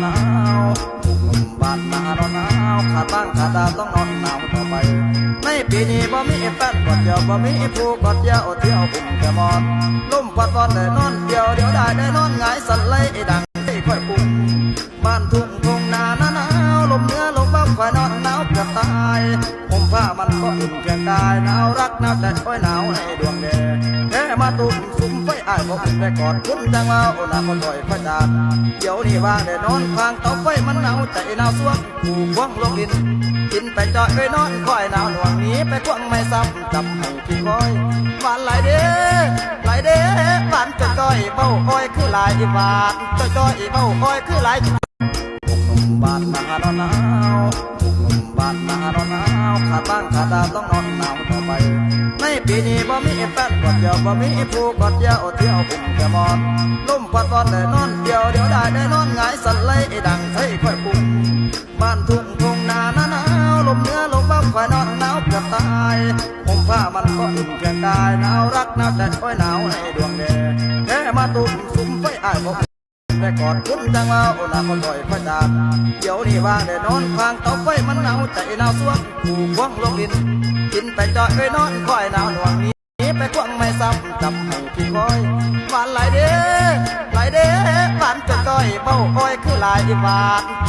ໜາວ ໜຸ່ມບ້ານນານອນໜາວ ຂາດບ້ານຂາດດາວ ຕ້ອງນອນໜາວຕໍ່ໄປ. ໃນປີນີ້ບໍ່ມີແຟນກອດດຽວ ບໍ່ມີຜູ້ກອດດຽວ ທ່ຽວອຸ້ມແຕ່ໝອນ ລົມພັດວອນໄດ້ນອນດຽວ ດຽວດາຍໄດ້ນອນຫງາຍ ສັ່ນໄຫຼດັ່ງໄຟຂ້ອຍປຸ້ງ. ບ້ານທຸ່ງທົ່ງນາໜາໜາວ ລົມເໜືອລົມເບົາ ຂ້ອຍນອນໜາວເກືອບຕາຍ ຫົ່ມຜ້າມັນກໍອຸ່ນພຽງກາຍ ໜາວຮັກໜາວໃຈ ໂອ້ຍ ໜາວໃນດວງແດ່ ແທ້ມາຕຸ້ມສຸມໄຟ ອ້າຍບໍ່ອຸ່ນໄດ້ກອດ ບຸນຈັ່ງວ່າ ໂອ ນາຄົນຂ້ອຍພະຈານ ດຽວນີ້ວ່າໄດ້ນອນພາງເຕົາໄຟ ມັນໜາວໃຈໜາວຊວງ ຜູ້ພວງລົງດິນ ກິນໄປຈ່ອຍເອີຍນອນ ຂ້ອຍໜາວໜ່ວງ ໜີໄປຄວງໄມ້ຊ້ຳ ຈຳໃຫ້ທີ່ຄອຍ ຫວານຫຼາຍເດ້ ຫຼາຍເດ້ ຫວານຈ່ອຍໆ ເວົ້າອ້ອຍຄືຫຼາຍ ຫວານຈ່ອຍໆ ເວົ້າອ້ອຍຄືຫຼາຍ. ໜຸ່ມບ້ານນານອນໜາວ ໜຸ່ມບ້ານນານອນໜາວ ຂາດບ້ານຂາດດາວ ຕ້ອງນອນໜາວຕໍ່ໄປ. ໃນປີນີ້ບໍ່ມີແຟນກອດດຽວ ບໍ່ມີຜູ້ກອດດຽວ ທ່ຽວອຸ້ມແຕ່ໝອນ ລົມພັດວອນໄດ້ນອນດຽວ ດຽວດາຍໄດ້ນອນຫງາຍ ສັ່ນໄຫຼດັ່ງໄຟຂ້ອຍປຸ້ງ. ບ້ານທຸ່ງທົ່ງນາໜາໜາວ ລົມເໜືອລົມເບົາ ຂ້ອຍນອນໜາວເກືອບຕາຍ ຫົ່ມຜ້າມັນກໍອຸ່ນພຽງກາຍ ໜາວຮັກໜາວໃຈ ໂອ້ຍ ໜາວໃນດວງແດ່ ແທ້ມາຕຸ້ມສຸມໄຟ ອ້າຍບໍ່ໄດ້ກອດ ບຸນຈັ່ງວ່າ ໂອ ນາຄົນຂ້ອຍພະຈານ ດຽວນີ້ວ່າໄດ້ນອນພາງເຕົາໄຟ ມັນໜາວໃຈໜາວຊວງ ຜູ້ພວງລົງດິນ ກິນໄປຈ່ອຍເອີຍນອນ ຂ້ອຍໜາວໜ່ວງ ໜີໄປຄວງໄມ້ຊ້ຳ ຈຳໃຫ້ທີ່ຄອຍ ຫວານຫຼາຍເດ້ ຫຼາຍເດ້ ຫວານຈ່ອຍໆ ເວົ້າອ້ອຍຄືຫຼາຍ ຫວານ